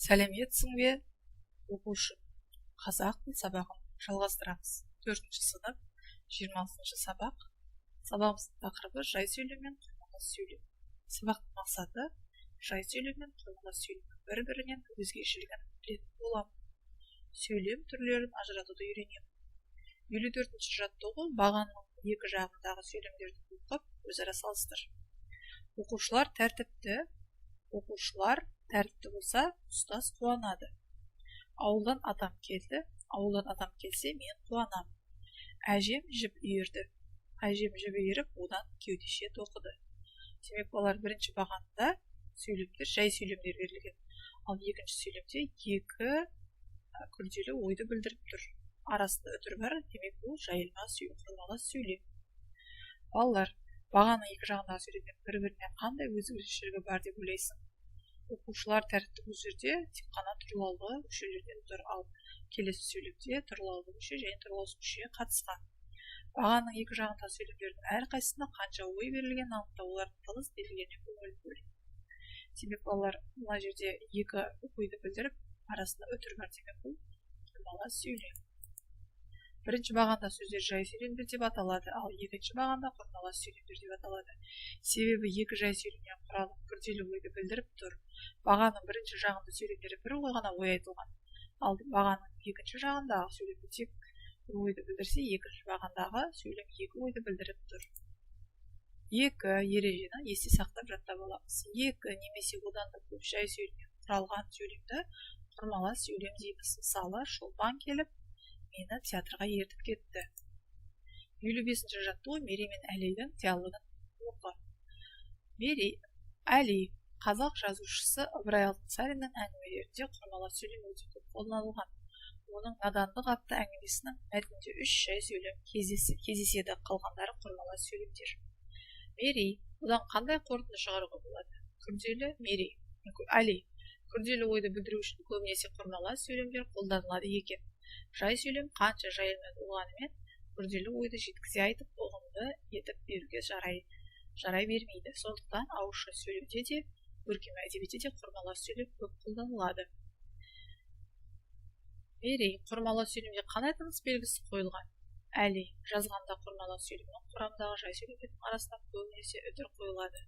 Сәлеметсің бе, оқушы! Қазақ тіл сабағын жалғастырамыз. Төртінші сынып, 26-сабақ. Сабағымыздың тақырыбы: жай сөйлем мен құрмалас сөйлем. Сабақтың мақсаты: жай сөйлем мен құрмалас сөйлемнің бір-бірінен өзгешелігін білетін боламын, сөйлем түрлерін ажыратуды үйренемін. 54-жаттығу. Бағанның екі жағындағы сөйлемдерді оқып, өзара салыстыр. Оқушылар тәртіпті. Оқушылар тәртіпті болса, ұстаз қуанады. Ауылдан атам келді. Ауылдан атам келсе, мен қуанамын. Әжем жіп иірді. Әжем жіп иіріп, одан кеудеше тоқыды. Демек, балалар, бірінші бағанында сөйлемдер жай сөйлемдер берілген, ал екінші сөйлемде екі күрделі ойды білдіріп тұр, арасында үтір бар. Демек, бұл жайылма құрмалас сөйлем. Балалар, бағаның екі жағындағы сөйлемдер бір бірінен қандай өзгешелігі бар деп ойлайсың? Оқушылар тәртіпті, бұл жерде тек қана тұрлаулы мүшелерден тұр, ал келесі сөйлемде тұрлаулы мүше және тұрлаусыз мүше қатысқан. Бағаның екі жағындағы сөйлемдердің әрқайсысында қанша ой берілгенін анықта, олардың тыныс белгілеріне көңіл бөл. Демек, балалар, мына жерде екі ойды білдіріп, арасында үтір бар. Демек, бұл құрмалас сөйлем. Бірінші бағанда сөздер жай сөйлемдер деп аталады, ал екінші бағанда құрмалас сөйлемдер деп аталады. Себебі екі жай сөйлемнен құралып, күрделі ойды білдіріп тұр. Бағаның бірінші жағында сөйлемдері бір ой ғана ой айтылған, ал бағаның екінші жағындағы сөйлемде тек бір ойды білдірсе, екінші бағандағы сөйлем екі ойды білдіріп тұр. Екі ережені есте сақтап, жаттап аламыз. Екі немесе одан да көп жай сөйлемнен құралған сөйлемді құрмалас сөйлем дейміз. Мысалы, Шолпан келіп, мені театрға ертіп кетті. 55-жаттығу. Мерей мен Әлидің диалогын оқы. Мерей: Әли, қазақ жазушысы Ыбырай Алтынсариннің әңгімелерінде құрмалас сөйлем өте көп қолданылған. Оның «Надандық» атты әңгімесінің мәтінінде үш жай сөйлем кездеседі, қалғандары құрмалас сөйлемдер. Мерей: Бұдан қандай қорытынды шығаруға болады? Күрделі. Мерей: Әли, күрделі ойды білдіру үшін көбінесе құрмалас сөйлемдер қолданылады екен. Жай сөйлем қанша жайылма болғанымен, күрделі ойды жеткізе айтып, ұғымды етіп беруге жарай бермейді. Сондықтан ауызша сөйлеуде де, көркем әдебиетте де құрмалас сөйлем көп қолданылады. Мерей: Құрмалас сөйлемде қандай тыныс белгісі қойылған? Әли: Жазғанда құрмалас сөйлемнің құрамындағы жай сөйлемдердің арасына көбінесе үтір қойылады.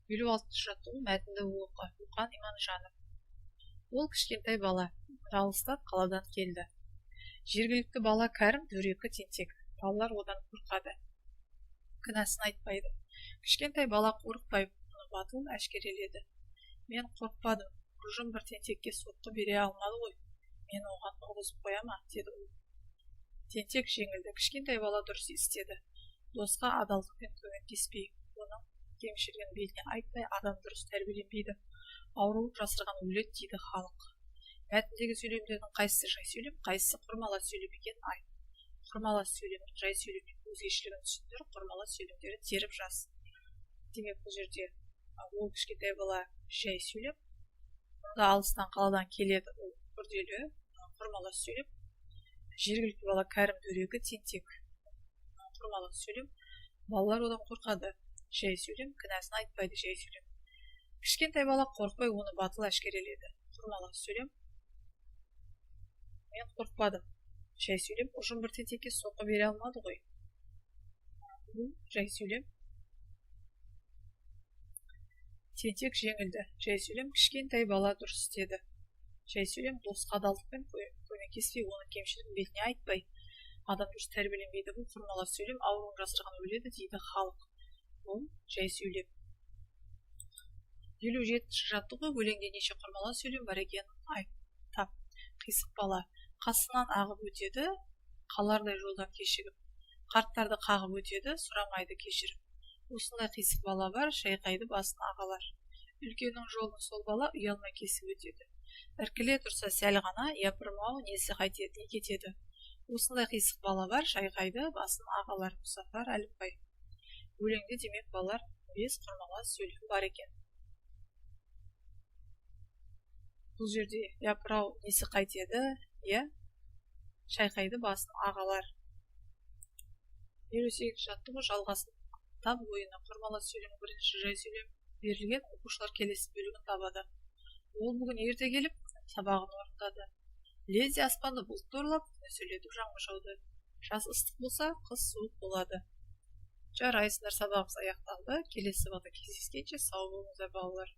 56-жаттығу. Мәтінді оқы. Мұқан Иманжанов. Ол кішкентай бала алыстан қаладан келді. Жергілікті бала Кәрім дөрекі, тентек. Балалар одан қорқады, кінәсін айтпайды. Кішкентай бала қорықпай, оны батыл әшкереледі. Мен қорықпадым. Ұжым бір тентекке соққы бере алмады ғой, мені оған ұрғызып қоя ма, деді ол. Тентек жеңілді. Кішкентай бала дұрыс істеді. Досқа адалдықпен көмектеспей, оның кемшілігін бетіне айтпай, адам дұрыс тәрбиеленбейді. Ауруын жасырған өледі дейді халық. Мәтіндегі сөйлемдердің қайсысы жай сөйлем, қайсысы құрмалас сөйлем екенін айт. Құрмалас сөйлемнің жай сөйлемнен өзгешелігін түсіндір. Құрмалас сөйлемдерді теріп жаз. Демек, бұл жерде ол кішкентай бала жай сөйлем, мұнда алыстан қаладан келеді, ол күрделі құрмалас сөйлем. Жергілікті бала Кәрім дөрекі, тентек, құрмалас сөйлем. Балалар одан қорқады, жай сөйлем. Кінәсін айтпайды, жай сөйлем. Кішкентай бала қорықпай, оны батыл әшкереледі, құрмалас сөйлем. Мен қорықпадым, жай сөйлем. Ұжым бір тентекке соққы бере алмады ғой, бұл жай сөйлем. Тентек жеңілді, жай сөйлем. Кішкентай бала дұрыс істеді, жай сөйлем. Досқа адалдықпен көмектеспей, оның кемшілігін бетіне айтпай, адам дұрыс тәрбиеленбейді, бұл құрмалас сөйлем. Ауруын жасырған өледі дейді халық, бұл жай сөйлем. 57-жаттығу. Өлеңде неше құрмалас сөйлем бар екенін айт, тап. Қисық бала қасынан ағып өтеді, қалардай жолдан кешігіп, қарттарды қағып өтеді, сұрамайды кешіріп. Осындай қисық бала бар, шайқайды басын ағалар. Үлкеннің жолын сол бала ұялмай кесіп өтеді. Іркіле тұрса сәл ғана, япырмау, несі қайтеді, не кетеді? Осындай қисық бала бар, шайқайды басын ағалар. Мұзафар Әлімбай. Өлеңде, демек, балалар, бес құрмалас сөйлем бар екен. Бұл жерде япырау, несі қайтеді, иә, шайқайды басын ағалар. 58-жаттығу. Жалғасын тап ойыны. Құрмалас сөйлемнің бірінші жай сөйлем берілген, оқушылар келесі бөлігін табады. Ол бүгін ерте келіп, сабағын орындады. Лезде аспанды бұлт торлап, нөсерлетіп жаңбыр жауды. Жаз ыстық болса, қыс суық болады. Жарайсыңдар, сабағымыз аяқталды. Келесі сабақта кездескенше сау болыңыздар, балалар.